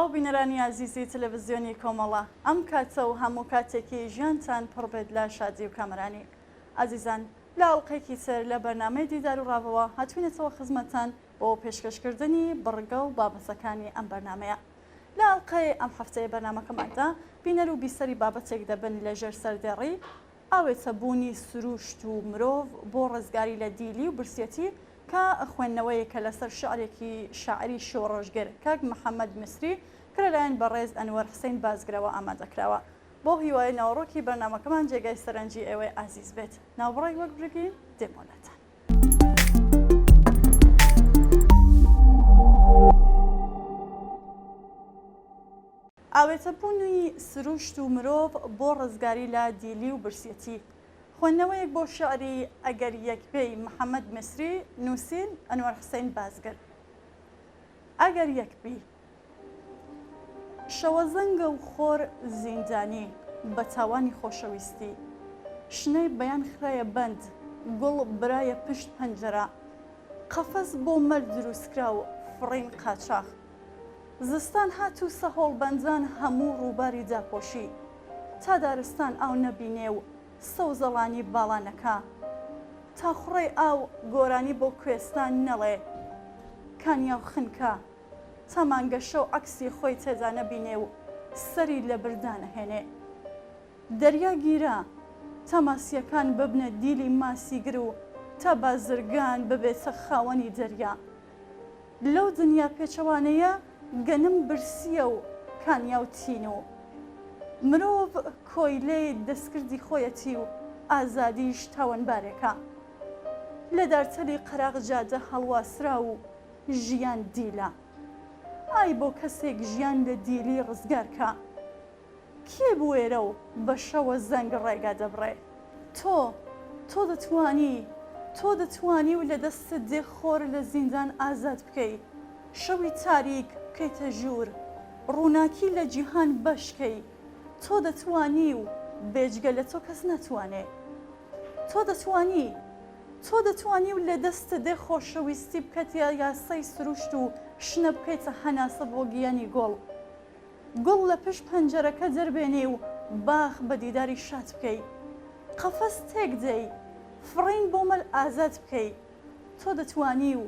سڵاو بینەرانی ئازیزی تەلەڤزیۆنی کۆمەڵە، ئەم کاتە و هەموو کاتێکی ژیانتان پڕ بێت لە شادی و کامەرانی. ئازیزان لە ئەڵقەیەکی تر لە بەرنامەی دیدار و ڕاڤەوە هاتوینەتەوە خزمەتتان بۆ پێشکەشکردنی بڕگە و بابەتەکانی ئەم بەرنامەیە. لە ئەڵقەی ئەم هەفتەیە بەرنامەکەماندا بینەر و بیسەری بابەتێک دەبن لە ژێر سەردێڕی، ئاوێتە بوونی سرووشت و مرۆڤ بۆ ڕزگاری لە دیلی و برسیەتی کە خوێندنەوەیەکە لەسەر شیعرێکی شاعیری شۆڕشگێر کاک محەمەد میسری کە لەلایەن بەڕێز ئەنوەر حسین بازگرەوە ئامادەکراوە. بەو هیوایەی ناوەڕۆکی بەرنامەکەمان جێگای سەرنجی ئێوەی ئازیز بێت. ناوبڕێک وەک برگین دێمەوە لاتان. ئاوێتەبوونی سروشت و مرۆڤ بۆ ڕزگاری لە دیلی و برسیەتی. خوێندنەوەیەک بۆ شیعری ئەگەر یەک بێی محەمەد میسری، نووسین، ئەنوەر حسین بازگر. ئەگەر یەک بی. شەوەزەنگە و خۆر زیندانی بە تاوانی خۆشەویستی. شنەی بەیان خرایە بەند، گوڵ برایە پشت پەنجەرە. قەفەس بۆ مەل دروستکرا و فڕین قاچاخ. زستان هات و سەهۆڵبەندان هەموو ڕووباری داپۆشی. تا دارستان ئاو نەبینێ و سەوزەڵانی باڵا نەکا. تا خوڕەی ئاو گۆرانی بۆ کوێستان نەڵێ. کانیاو خنکا. تا مانگەشەو عەکسی خۆی تێدا نەبینێ و سەری لە بر دانەهێنێ. دەریا گیرا، تا ماسییەکان ببنە دیلی ماسیگر و تا بازرگان ببێتە خاوەنی دەریا. لەو دنیا پێچەوانەیە گەنم برسییە و کانیاو تینوو. مرۆڤ کۆیلەی دەستکردی خۆیەتی و ئازادیش تاوانبارێکە. لە دارتەلی قەراغ جادە هەڵواسراو و ژیان دیلە. ئای بۆ کەسێک ژیان لە دیلی ڕزگار کا. کێ بوێرە و بە شەوە زەنگ ڕێگا دەبڕێ؟ تۆ، تۆ دەتوانی، تۆ دەتوانی و لە دەستت دێ خۆر لە زیندان ئازاد بکەی، شەوی تاریک بکەیتە ژوور، ڕووناکی لە جیهان بەش کەی، تۆ دەتوانی و بێجگە لە تۆ کەس ناتوانێ. تۆ دەتوانی، تۆ دەتوانی و لە دەستت دێ خۆشەویستی بکەتە یاسای سروشت و شنە بکەیتە هەناسە بۆ گیانی گوڵ. گوڵ لە پشت پەنجەرەکە دەربێنی و باخ بە دیداری شاد بکەی. قەفەس تێک دەی، فڕین بۆ مەل ئازاد بکەی. تۆ دەتوانی و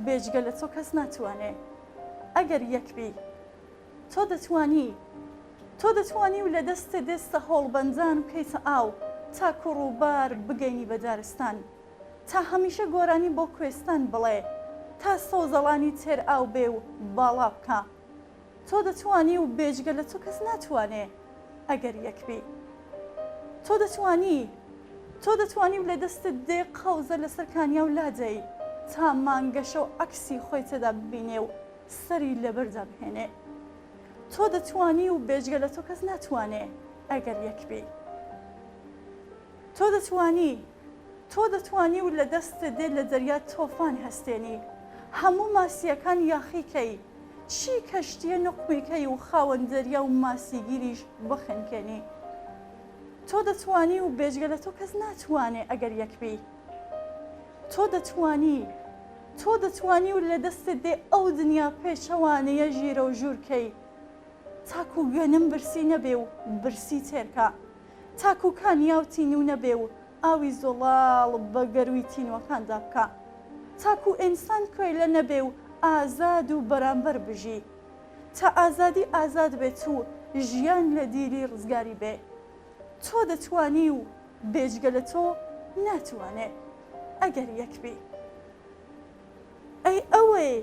بێجگە لە تۆ کەس ناتوانێ. ئەگەر یەک بی. تۆ دەتوانی. تۆ دەتوانی و لە دەستت دێ سەهۆڵبەندان بکەیتە ئاو تاکوو ڕووبار بگەینی بە دارستان. تا هەمیشە گۆرانی بۆ کوێستان بڵێ. تا سەوزەڵانی تێر ئاو بێ و باڵا بکا. تۆ دەتوانی و بێجگە لە تۆ کەس ناتوانێ ئەگەر یەک بی. تۆ دەتوانی، تۆ دەتوانی و لە دەستت دێ قەوزە لەسەر کانیاو لادەی تا مانگەشەو عەکسی خۆی تێدا ببینێ و سەری لەبەردا بهێنێ. تۆ دەتوانی و بێجگە لە تۆ کەس ناتوانێ ئەگەر یەک بی. تۆ دەتوانی، تۆ دەتوانی و لە دەستت دێ لە دەریا تۆفان هەستێنی، هەموو ماسییەکان یاخی کەی، چی کەشتییە نوقمی کەی و خاوەن دەریا و ماسیگیریش بخنکێنی. تۆ دەتوانی و بێجگە لە تۆ کەس ناتوانێ ئەگەر یەک بی. تۆ دەتوانی، تۆ دەتوانی و لە دەستت دێ ئەو دنیا پێچەوانەیە ژیرەوژوور کەی، تاکوو گەنم برسی نەبێ و برسی تێر کا. تاکو کانیاو تینوو نەبێ و ئاوی زوڵاڵ بە گەرووی تینووەکاندا بکا. تاکو ئینسان کۆیلە نەبێ و ئازاد و بەرامبەر بژی. تا ئازادی ئازاد بێت و ژیان لە دیلی ڕزگاری بێ. تۆ دەتوانی و بێجگە لە تۆ ناتوانێ. ئەگەر یەک بی. ئەی ئەوەی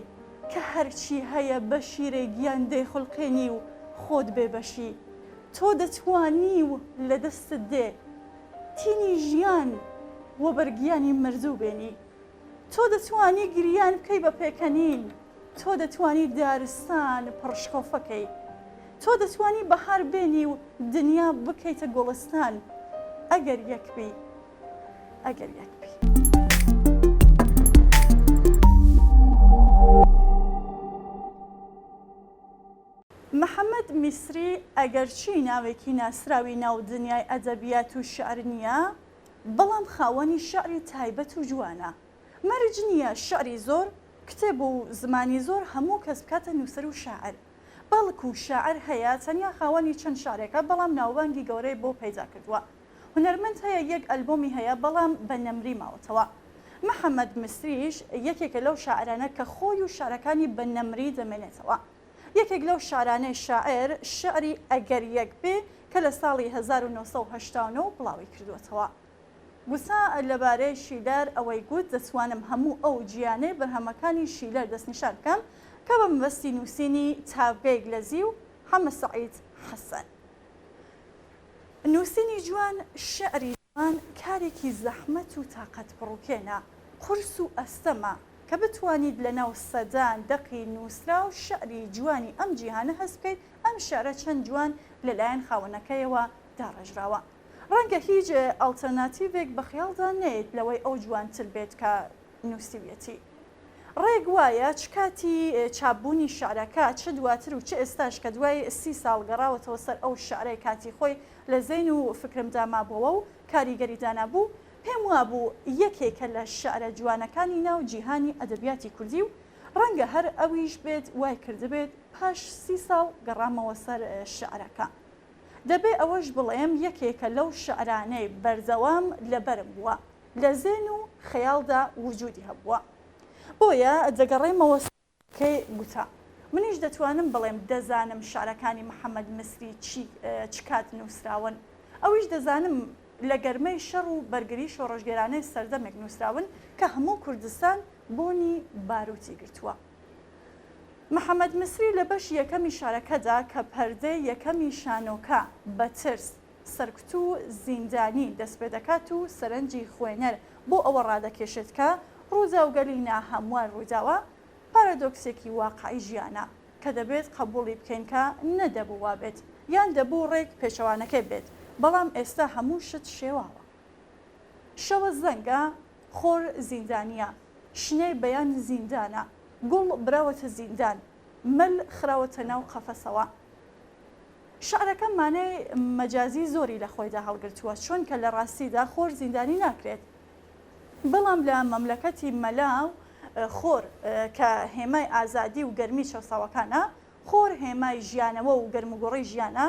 کە هەرچی هەیە بە شیرەی گیان دەیخولقێنی و خۆت بێ بەشی، تۆ دەتوانی و لە دەستت دێ تینی ژیان وەبەر گیانی مردوو بێنی. تۆ دەتوانی گریان بکەی بە پێکەنین، تۆ دەتوانی دارستان پڕ شکۆفە کەی. تۆ دەتوانی بەهار بێنی و دنیا بکەیتە گوڵستان، ئەگەر یەک بی. ئەگەر یەک بی. محەمەد میسری ئەگەرچی ناوێکی ناسراوی ناو دنیای ئەدەبیات و شیعر نییە، بەڵام خاوەنی شیعری تایبەت و جوانە. مەرج نییە شیعری زۆر، کتێب و زمانی زۆر هەموو کەس بکاتە نووسەر و شاعر. بەڵکو شاعر هەیە تەنیا خاوەنی چەند شعرێکە بەڵام ناوبانگی گەورەی بۆ پەیدا کردووە. هونەرمەند هەیە یەک ئەلبۆمی هەیە بەڵام بە نەمری ماوەتەوە. محەمەد مسریش یەکێکە لەو شاعرانە کە خۆی و شعرەکانی بە نەمری دەمێنێتەوە. یەکێک لەو شعرانەی شاعر شعری ئەگەر یەک بێ کە لە ساڵی 1989 بڵاوی کردووەتەوە. گوتا لەبارەی شیلەر ئەوەی گوت، دەتوانم هەموو ئەو جیانەی بەرهەمەکانی شیلەر دەستنیشان بکەم کە بە مەبەستی نووسینی تاڤگەیەک لە زیو، حەمە سەعید حەسەن. نووسینی جوان، شیعری جوان کارێکی زەحمەت و تاقەتپڕوکێنە، قورس و ئەستەمە کە بتوانیت لەناو سەدان دەقی نووسراو شیعری جوانی ئەم جیهانە هەست بکەیت ئەم شیعرە چەند جوان لەلایەن خاوەنەکەیەوە داڕێژراوە. ڕەنگە هیچ ئەڵتەرناتیڤێک بە خەیاڵدا نەیەت لەوەی ئەو جوانتر بێت کە نووسیویەتی. ڕێک وایە چ کاتی چاپبوونی شیعرەکە، چ دواتر و چ ئێستاش کە دوای سی ساڵ گەڕاوەتەوە سەر ئەو شیعرەی کاتی خۆی لە زەین و فکرمدا مابۆوە و کاریگەری دانابوو، پێم وابوو یەکێکە لە شیعرە جوانەکانی ناو جیهانی ئەدەبیاتی کوردی و ڕەنگە هەر ئەویش بێت وای کردبێت پاش سی ساڵ گەڕامەوە سەر شیعرەکە. دەبێ ئەوەش بڵێم یەکێکە لەو شیعرانەی بەردەوام لەبەرم بووە، لە زێن و خەیاڵدا وجودی هەبووە. بۆیە دەگەڕێمەوە سەر گوتە. منیش دەتوانم بڵێم دەزانم شیعرەکانی محەمەد مسری چی چ کات نووسراون. ئەویش دەزانم لە گەرمەی شەڕ و بەرگری شۆڕشگێرانەی سەردەمێک نووسراون کە هەموو کوردستان بۆنی باروتی گرتووە. محەمەد مسری لە بەشی یەکەمی شارەکەدا کە پەردەی یەکەمی شانۆکە بە ترس، سەرکوت و زیندانی دەستپێدەکات و سەرنجی خوێنەر بۆ ئەوە ڕادەکێشێت کە ڕووداوگەلی ناهەموار ڕوویداوە، پارادۆکسێکی واقعی ژیانە کە دەبێت قەبووڵی بکەین کە نەدەبوو وابێت یان دەبوو ڕێک پێچەوانەکەی بێت، بەڵام ئێستا هەموو شت شێواوە. شەوە زەنگە، خۆر زیندانییە. شنەی بەیان زیندانە. گوڵ براوەتە زیندان. مەل خراوەتە ناو قەفەسەوە. شعرەکە مانای مەجازی زۆری لە خۆیدا هەڵگرتووە، چونکە لە ڕاستیدا خۆر زیندانی ناکرێت، بەڵام لە مەملەکەتی مەلا و خۆر کە هێمای ئازادی و گەرمی چەوساوەکانە، خۆر هێمای ژیانەوە و گەرموگوڕی ژیانە،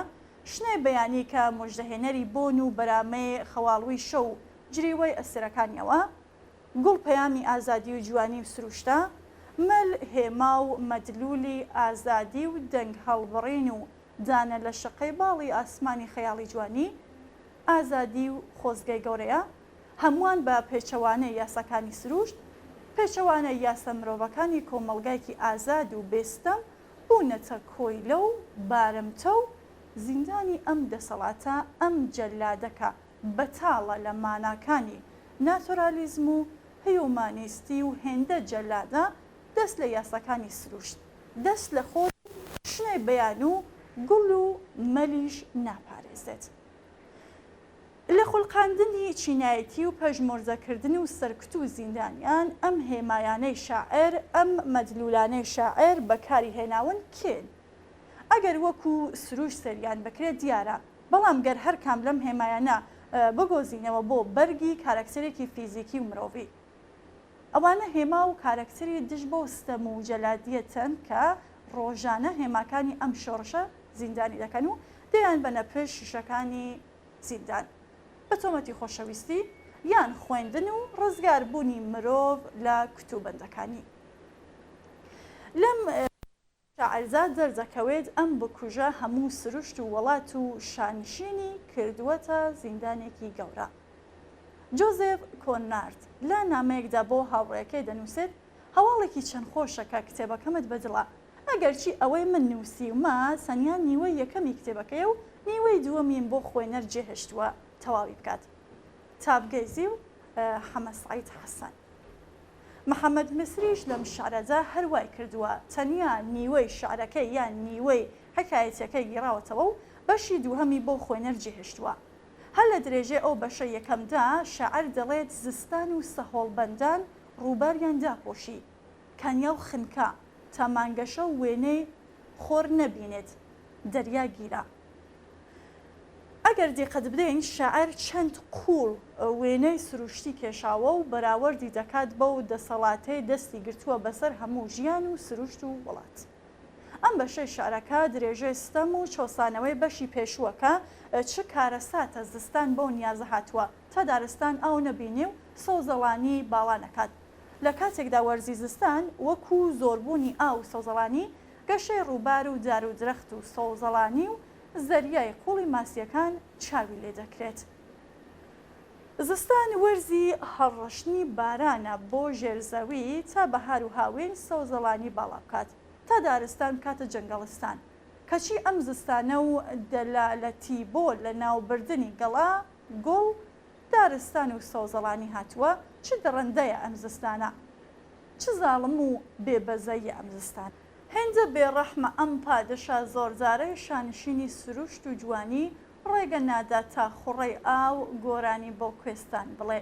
شنەی بەیانی کە مژدەهێنەری بۆن و بەرامەی خەواڵووی شەو و جریوەی ئەستێرەکانیەوە، گوڵ پەیامی ئازادی و جوانی و سروشتە، مەل هێما و مەدلولی ئازادی و دەنگ هەڵبڕین و دانە لە شەقەی باڵی ئاسمانی خەیاڵی جوانی، ئازادی و خۆزگەی گەورەیە، هەمووان بە پێچەوانەی یاساکانی سروشت، پێچەوانەی یاسا مرۆڤەکانی کۆمەڵگایەکی ئازاد و بێ ستەم بوونەتە کۆیلە و بارمتە و زیندانی ئەم دەسەڵاتە، ئەم جەلادە کە بەتاڵە لە ماناکانی ناتۆرالیزم و هیومانیستی و هێندە جەلادە دەست لە یاساکانی سروشت، دەست لە خۆر و شنەی بەیان و گوڵ و مەلیش ناپارێزێت. لە خولقاندنی چینایەتی و پەژموردەکردن و سەرکوت و زیندانیان، ئەم هێمایانەی شاعیر، ئەم مەدلولانەی شاعیر بەکاری هێناون کێن؟ ئەگەر وەکو سروشت سەیریان بکرێت دیارە، بەڵام گەر هەر کام لەم هێمایانە بگۆزینەوە بۆ بەرگی کارەکتەرێکی فیزیکی و مرۆڤی، ئەوانە هێما و کارەکتەری دژ بەو ستەم و جەلادیەتەن کە ڕۆژانە هێماکانی ئەم شۆڕشە زیندانی دەکەن و دەیانبەنە پشت شیشەکانی زیندان بە تۆمەتی خۆشەویستی یان خوێندن و ڕزگاربوونی مرۆڤ لە کوتوبەندەکانی. لەم. شاعردا دەردەکەوێت ئەم بکوژە هەموو سروشت و وەڵات و شانشینی کردووەتە زیندانێکی گەورە. جۆزێف کۆننارد لە نامەیەکدا بۆ هاوڕێیەکەی دەنووسێت، هەواڵێکی چەند خۆشە کە کتێبەکەمت بەدڵە، ئەگەرچی ئەوەی من نووسیومە تەنیا نیوەی یەکەمی کتێبەکەیە و نیوەی دووەمیم بۆ خوێنەر جێهێشتووە تەواوی بکات. تاڤگەی زیو، حەمە سەعید حەسەن. محەمەد میسریش لەم شعرەدا هەر وای کردووە، تەنیا نیوەی شعرەکەی یان نیوەی حیکایەتیەکەی گیڕاوەتەوە و بەشی دووهەمی بۆ خوێنەر جێهێشتووە. هەر لە درێژەی ئەو بەشە یەکەمدا شاعر دەڵێت زستان و سەهۆڵبەندان ڕووباریان داپۆشی، کانیاو خنکا، تا مانگەشەو وێنەی خۆر نەبینێت، دەریا گیرا. ئەگەر دیقەت بدەین شاعر چەند قووڵ وێنەی سروشتی کێشاوە و بەراوەردی دەکات بەو دەسەڵاتەی دەستی گرتووە بەسەر هەموو ژیان و سروشت و وڵات. ئەم بەشەی شعرەکە درێژەی ستەم و چەوسانەوەی بەشی پێشووە کە چ کارەساتە زستان بەو نیازە هاتووە تا دارستان ئاو نەبینێ و سەوزەڵانی باڵا نەکات. لە کاتێکدا وەرزی زستان وەکوو زۆربوونی ئاو و سەوزەڵانی، گەشەی ڕووبار و دار و درەخت و سەوزەڵانی و زەریای قووڵی ماسییەکان چاوی لێ دەکرێت. زستان وەرزی هەڵڕشتنی بارانە بۆ ژێر زەوی تا بەهار و هاوین سەوزەڵانی باڵا بکات تا دارستان بکاتە جەنگەڵستان. کەچی ئەم زستانە و دەلالەتی بۆ لەناوبردنی گەڵا، گوڵ، دارستان و سەوزەڵانی هاتووە، چ دڕندەیە ئەم زستانە. چ زاڵم و بێ بەزەییە ئەم زستانە. هێندە بێ ڕەحمە ئەم پادشا زۆردارەی شانشینی سروشت و جوانی ڕێگە نادات تا خوڕەی ئاو گۆرانی بۆ کوێستان بڵێ.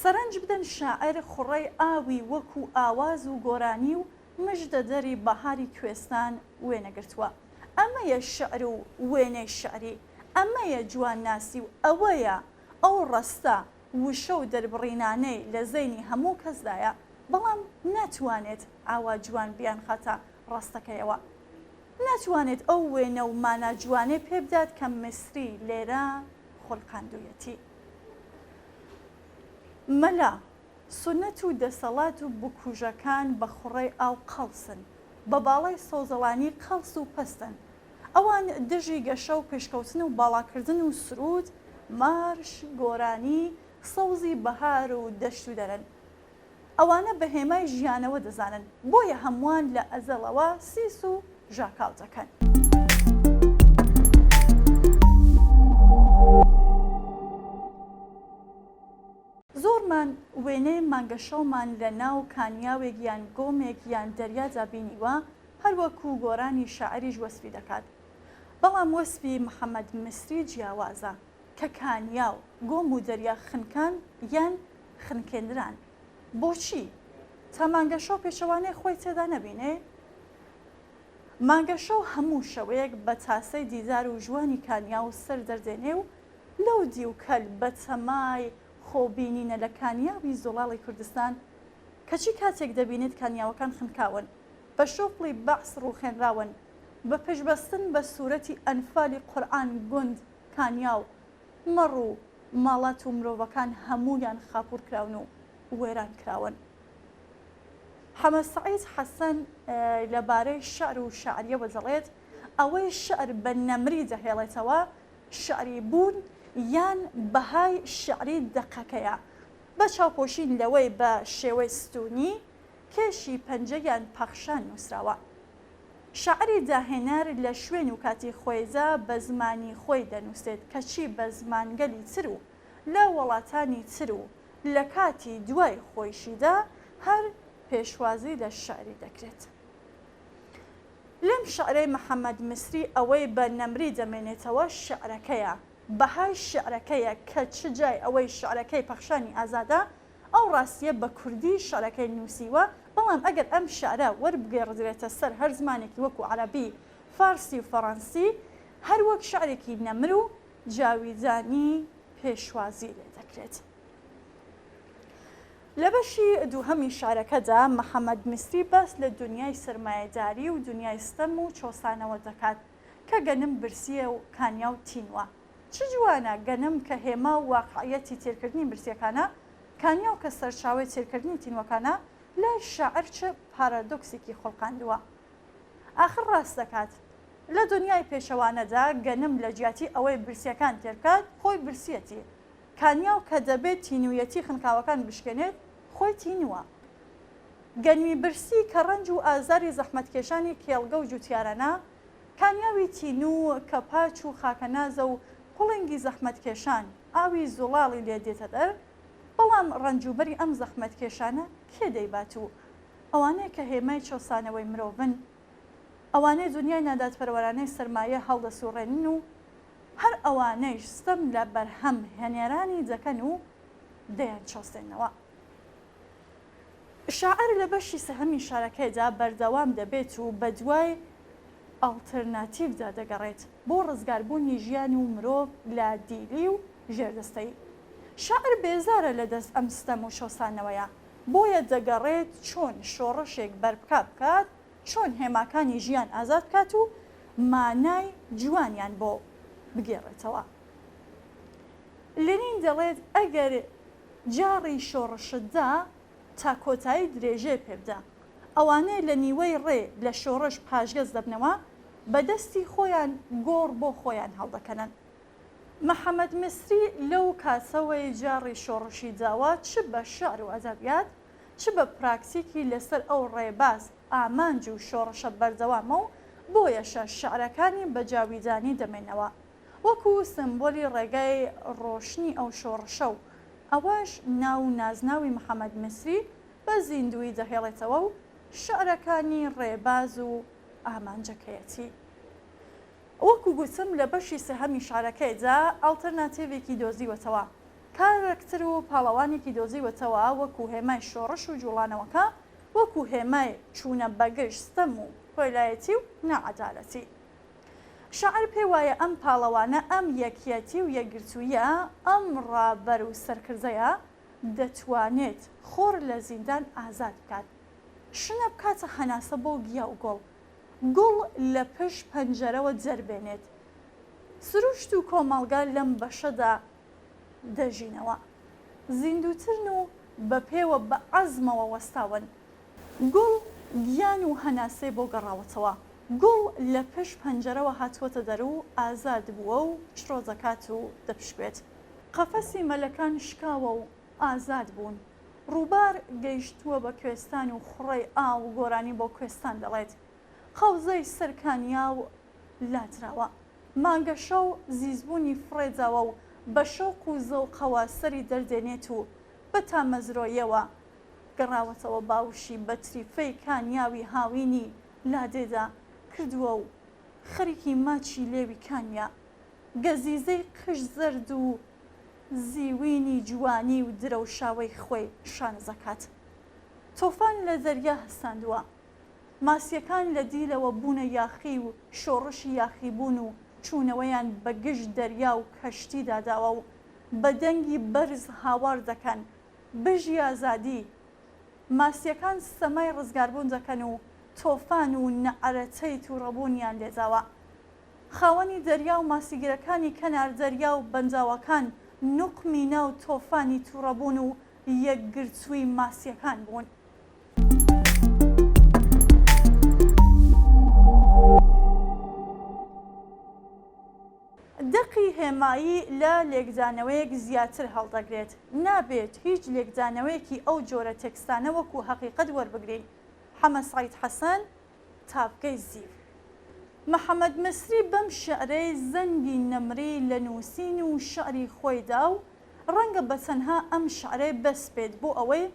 سەرنج بدەن شاعیر خوڕەی ئاوی وەکوو ئاواز و گۆرانی و مژدەدەری بەهاری کوێستان وێنە گرتووە. ئەمەیە شیعر و وێنەی شیعری، ئەمەیە جوانناسی و ئەوەیە ئەو ڕەستە، وشە و دەربڕینانەی لە زەینی هەموو کەسدایە، بەڵام ناتوانێت ئاوا جوان بیانخاتە ڕەستەکەیەوە. ناتوانێت ئەو وێنە و مانا جوانەی پێ بدات کە میسری لێرە خولقاندوویەتی. مەلا، سوننەت و دەسەڵات و بکوژەکان بە خوڕەی ئاو قەڵسن، بە باڵای سەوزەڵانی قەڵس و پەستن. ئەوان دژی گەشە و پێشکەوتن و باڵاکردن و سروود، مارش، گۆرانی، سەوزی بەهار و دەشت و دەرن. ئەوانە بە هێمای ژیانەوە دەزانن، بۆیە هەمووان لە ئەزەڵەوە سیس و ژاکاو دەکەن. زۆرمان وێنەی مانگەشەومان لە ناو کانیاوێک یان گۆمێک یان دەریادا بینیوە، هەروەکو گۆرانی شاعیریش وەسفی دەکات. بەڵام وەسفی محەمەد میسری جیاوازە، کە کانیاو، گۆم و دەریا خنکان یان خنکێنران. بۆچی؟ تا مانگەشەو پێچەوانەی خۆی تێدا نەبینێ؟ مانگەشەو هەموو شەوێک بە تاسەی دیدار و ژوانی کانیاو سەر دەردێنێ و لەو دیو کەل بە تەمای خۆ بینینە لە کانیاوی زوڵاڵی کوردستان، کەچی کاتێک دەبینێت کانیاوەکان خنکاون، بە شۆفڵی بەعس ڕووخێنراون، بە پشتبەستن بە سورەتی ئەنفالی قورعان گوند، کانیاو، مەڕ و ماڵات و مرۆڤەکان هەموویان خاپوور کراون و وێران کراون. حەمە سەعید حەسەن لە بارەی شیعر و شاعرییەوە دەڵێت، ئەوەی شیعر بە نەمری دەهێڵێتەوە، شیعری بوون یان بەهای شیعری دەقەکەیە، بە چاوپۆشین لەوەی بە شێوەی ستوونی، کێشی پەنجە یان پەخشان نووسراوە. شاعری داهێنەر لە شوێن و کاتی خۆیدا بە زمانی خۆی دەنووسێت، کەچی بە زمانگەلی تر و لە وەڵاتانی تر و لە کاتی دوای خۆیشیدا هەر پێشوازی لە شیعری دەکرێت. لەم شیعرەی محەمەد میسری ئەوەی بە نەمری دەمێنێتەوە شیعرەکەیە، بەهای شیعرەکەیە کە چ جای ئەوەی شیعرەکەی پەخشانی ئازادە، ئەو ڕاستییە بە کوردی شیعرەکەی نووسیوە، بەڵام ئەگەر ئەم شیعرە وەربگێڕدرێتە سەر هەر زمانێکی وەکوو عەرەبی، فارسی و فەڕەنسی هەر وەک شیعرێکی نەمر و جاویدانی پێشوازی لێ دەکرێت. لە بەشی دووهەمی شیعرەکەدا محەمەد میسری باس لە دونیای سەرمایەداری و دونیای ستەم و چەوسانەوە دەکات کە گەنم برسییە و کانیاو تینووە. چ جوانە گەنم کە هێما و واقعیەتی تێرکردنی برسییەکانە، کانیاو کە سەرچاوەی تێرکردنی تینووەکانە، لای شاعیر چ پارادۆکسێکی خوڵقاندووە. ئاخر ڕاست دەکات. لە دونیای پێچەوانەدا گەنم لە جیاتی ئەوەی برسییەکان تێر بکات، خۆی برسییەتی. کانیاو کە دەبێت تینوویەتی خنکاوەکان بشکێنێت، خۆی تینووە. گەنمی برسی کە ڕەنج و ئازاری زەحمەتکێشانی کێڵگە و جووتیارانە، کانیاوی تینوو کە پاچ و خاکەنازە و قوڵنگی زەحمەتکێشان ئاوی زوڵاڵی لێ دێتە دەر، بەڵام ڕەنجوبەری ئەم زەحمەتکێشانە کێ دەیبات و ئەوانەی کە هێمای چەوسانەوەی مرۆڤن، ئەوانەی دونیای نادادپەروەرانەی سەرمایە هەڵدەسوڕێنن و هەر ئەوانەیش ستەم لە بەرهەم هێنەرانی دەکەن و دەیانچەوسێننەوە. شاعیر لە بەشی سێهەمی شارەکەیدا بەردەوام دەبێت و بەدوای ئاڵترناتیڤدا دەگەڕێت بۆ ڕزگاربوونی ژیان و مرۆڤ لە دیلی و ژێردەستەیی. شاعیر بێزارە لە دەست ئەم ستەم و چەوسانەوەیە، بۆیە دەگەڕێت چۆن شۆڕشێک بەرپا بکات. چۆن هێماکانی ژیان ئازاد بکات و مانای جوانیان بۆ بگێڕێتەوە. لینین دەڵێت ئەگەر جاڕی شۆڕشت دا، تا کۆتایی درێژەی پێ بدە. ئەوانەی لە نیوەی ڕێ لە شۆڕش پاشگەز دەبنەوە، بە دەستی خۆیان گۆڕ بۆ خۆیان هەڵدەکەنن. محەمەد میسری لەو کاتەوەی جاڕی شۆڕشی داوە چ بە شیعر و ئەدەبیات، چ بە پراکتیکی لەسەر ئەو ڕێباز، ئامانج و شۆڕشە بەردەوامە و بۆیەشە شیعرەکانی بە جاویدانی دەمێنەوە وەکو سمبولی ڕێگای ڕۆشنی ئەو شۆڕشە و ئەوەش ناو و نازناوی محەمەد میسری بە زیندوویی دەهێڵێتەوە و شیعرەکانی ڕێباز و ئامانجەکەیەتی. وەکو گوتم لە بەشی سێهەمی شعرەکەیدا ئەڵتەرناتیڤێکی دۆزیوەتەوە، کارەکتر و پاڵەوانێکی دۆزیوەتەوە وەکو هێمای شۆڕش و جوڵانەوەکە، وەکو هێمای چوونە بەگژ ستەم و کۆیلایەتی و ناعەدالەتی. شاعر پێی وایە ئەم پاڵەوانە، ئەم یەکیەتی و یەکگرتوویە، ئەم ڕابەر و سەرکردەیە دەتوانێت خۆر لە زیندان ئازاد بکات، شنە بکاتە هەناسە بۆ گیا و گوڵ، گوڵ لە پشت پەنجەرەوە دەربێنێت. سروشت و کۆمەڵگا لەم بەشەدا دەژینەوە. زیندووترن و بە پێوە بە عەزمەوە وەستاون. گوڵ گیان و هەناسەی بۆ گەڕاوەتەوە. گوڵ لە پشت پەنجەرەوە هاتووەتە دەر و ئازاد بووە و چرۆ دەکات و دەپشکوێت. قەفەسی مەلەکان شکاوە و ئازاد بوون. ڕووبار گەیشتووە بە کوێستان و خوڕەی ئاو گۆرانی بۆ کوێستان دەڵێت. قەوزەی سەر کانیاو لادراوە. مانگەشەو زیزبوونی فڕێداوە و بە شەوق و زەوقەوە سەری دەردێنێت و بە تامەزرۆیەوە گەڕاوەتەوە باوشی بە تریفەی کانیاوی هاوینی لادێدا کردووە و خەریکی ماچی لێوی کانییە. گەزیزەی قژ زەرد و زیوینی جوانی و درەوشاوەی خۆی شانزەکات. تۆفان لە دەریا هەستاندووە. ماسییەکان لە دیلەوە بوونە یاخی و شۆڕشی یاخیبوون و چوونەوەیان بە گژ دەریا و کەشتیدا داوە و بە دەنگی بەرز هاوار دەکەن، بژی ئازادی! ماسییەکان سەمای ڕزگاربوون دەکەن و تۆفان و نەعرەتەی تووڕەبوونیان لێداوە. خاوەنی دەریا و ماسیگرەکانی کەنار دەریا و بەنداوەکان نوقمی ناو تۆفانی توڕەبوون و یەکگرتووی ماسیەکان بوون. دەقی هێمایی لە لێکدانەوەیەک زیاتر هەڵدەگرێت. نابێت هیچ لێکدانەوەیەکی ئەو جۆرە تێکستانە وەکو هەقیقەت وەربگرین. حەمە سەعید حەسەن، تاڤگەی زیو. محەمەد میسری بەم شیعرەی زەنگی نەمری لە نووسین و شیعری خۆی دا و ڕەنگە بە تەنها ئەم شیعرەی بەس بێت بۆ ئەوەی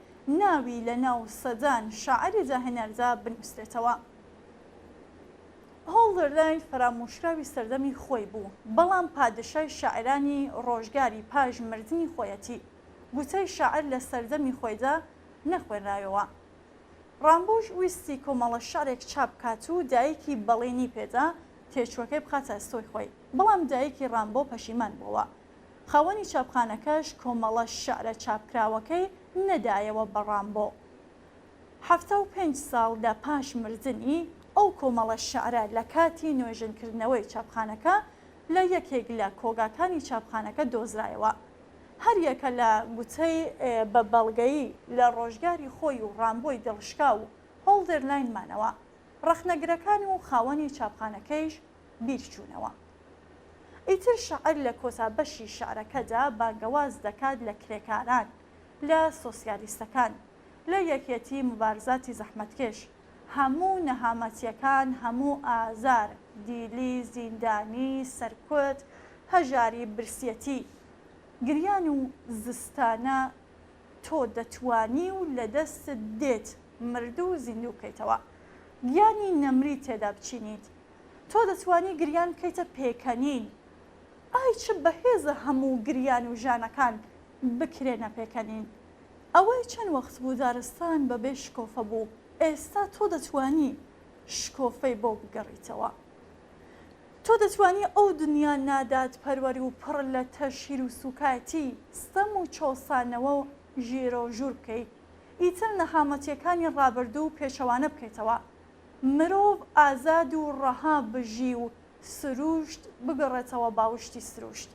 ناوی لە ناو سەدان شاعیری داهێنەردا بنووسرێتەوە. هۆڵدرلاین فەرامۆشکراوی سەردەمی خۆی بوو، بەڵام پادشای شاعیرانی ڕۆژگاری پاش مردنی خۆیەتی. گوتەی شاعیر لە سەردەمی خۆیدا نەخوێنرایەوە. ڕامبۆش ویستی کۆمەڵە شعرێک چاپ بکات و دایکی بەڵێنی پێدا تێچووەکەی بخاتە ئەستۆی خۆی، بەڵام دایکی ڕامبۆ پەشیمان بووەوە. خاوەنی چاپخانەکەش کۆمەڵە شعرە چاپکراوەکەی نەدایەوە بە ڕامبۆ. 75 ساڵ لە پاش مردنی، ئەو کۆمەڵە شعرە لە کاتی نۆژەنکردنەوەی چاپخانەکە لە یەکێک لە کۆگاکانی چاپخانەکە دۆزرایەوە. هەریەکە لە گوتەی بە بەڵگەیی لە ڕۆژگاری خۆی و ڕامبۆی دڵشکاو و هۆڵدێرلاین مانەوە. ڕەخنەگرەکان و خاوەنی چاپخانەکەیش بیرچوونەوە. ئیتر شاعیر لە کۆتا بەشی شیعرەکەدا بانگەواز دەکات لە کرێکاران، لە سۆسیالیستەکان، لە یەکێتی موبارزاتی زەحمەتکێش، هەموو نەهامەتیەکان، هەموو ئازار، دیلی، زیندانی، سەرکوت، هەژاری، برسیەتی، گریان و زستانە تۆ دەتوانی و لە دەستت دێت مردوو زیندوو بکەیتەوە، گیانی نەمری تێدا بچینیت. تۆ دەتوانی گریان بکەیتە پێکەنین. ئای چ بەهێزە هەموو گریان و ژانەکان بکرێنە پێکەنین. ئەوەی چەند وەخت بوو دارستان بەبێ شکۆفە بوو، ئێستا تۆ دەتوانی شکۆفەی بۆ بگەڕیتەوە. تۆ دەتوانی ئەو دنیا نادادپەروەری و پڕ لە تەشهیر و سوکایەتی، ستەم و چەوسانەوە و ژێرەوژوور بکەی. ئیتر نەهامەتیەکانی ڕابردوو پێچەوانە بکەیتەوە. مرۆڤ ئازاد و ڕەها بژی و سرووشت بگەڕێتەوە باوشتی سرووشت.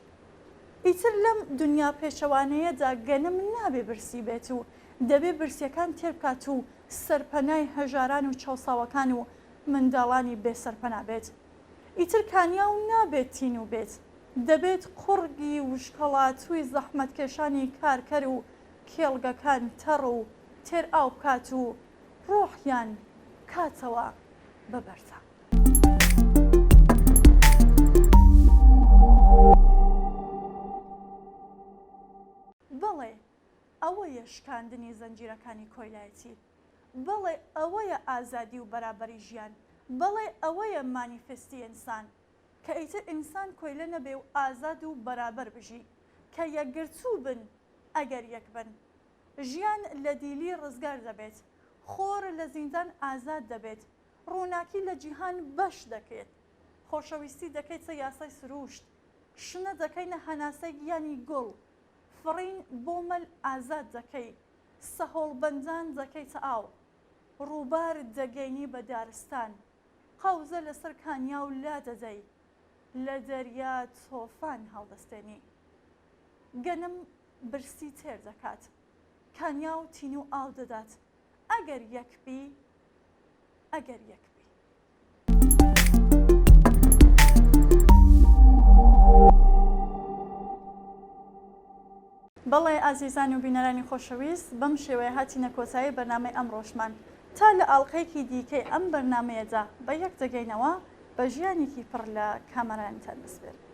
ئیتر لەم دنیا پێچەوانەیەدا گەنم نابێ برسی بێت و دەبێ برسیەکان تێر بکات و سەرپەنای هەژاران و چەوساوەکان و منداڵانی بێ سەرپەنا بێت. ئیتر کانیاو نابێت تینوو بێت، دەبێت قوڕگی وشکەڵاتووی زەحمەتکێشانی کارکەر و کێڵگەکان تەڕ و تێر ئاو بکات و ڕۆحیان بکاتەوە بە بەردا. بەڵێ ئەوەیە شکاندنی زەنجیرەکانی کۆیلایەتی. بەڵێ ئەوەیە ئازادی و بەرابەری ژیان. بەڵێ ئەوەیە مانیفستی ئینسان. کە ئیتر ئینسان کۆیلە نەبێ و ئازاد و بەرابەر بژی. کە یەکگرتوو بن ئەگەر یەک بن. ژیان لە دیلی ڕزگار دەبێت. خۆر لە زیندان ئازاد دەبێت. ڕووناکی لە جیهان بەش دەکرێت. خۆشەویستی دەکەیتە یاسای سرووشت. شنە دەکەینە هەناسەی گیانی گوڵ. فڕین بۆ مەل ئازاد دەکەی. سەهۆڵبەندان دەکەیتە ئاو. ڕووبار دەگەینی بە دارستان. قەوزە لەسەر کانیاو لادەدەی. لە دەریا تۆفان هەڵدەستێنی. گەنم برسی تێر دەکات. کانیاو تینوو ئاو دەدات. ئەگەر یەک بی ئەگەر یەک بی. بەڵێ ئازیزان و بینەرانی خۆشەویست بەم شێوەیە هاتینە کۆتایی بەرنامەی ئەمڕۆشمان تا لە ئاڵقەیەکی دیکەی ئەم بەرنامەیەدا بە یەک دەگەینەوە بە ژیانێکی پڕ لە کامەرانیتان دەسپێرم.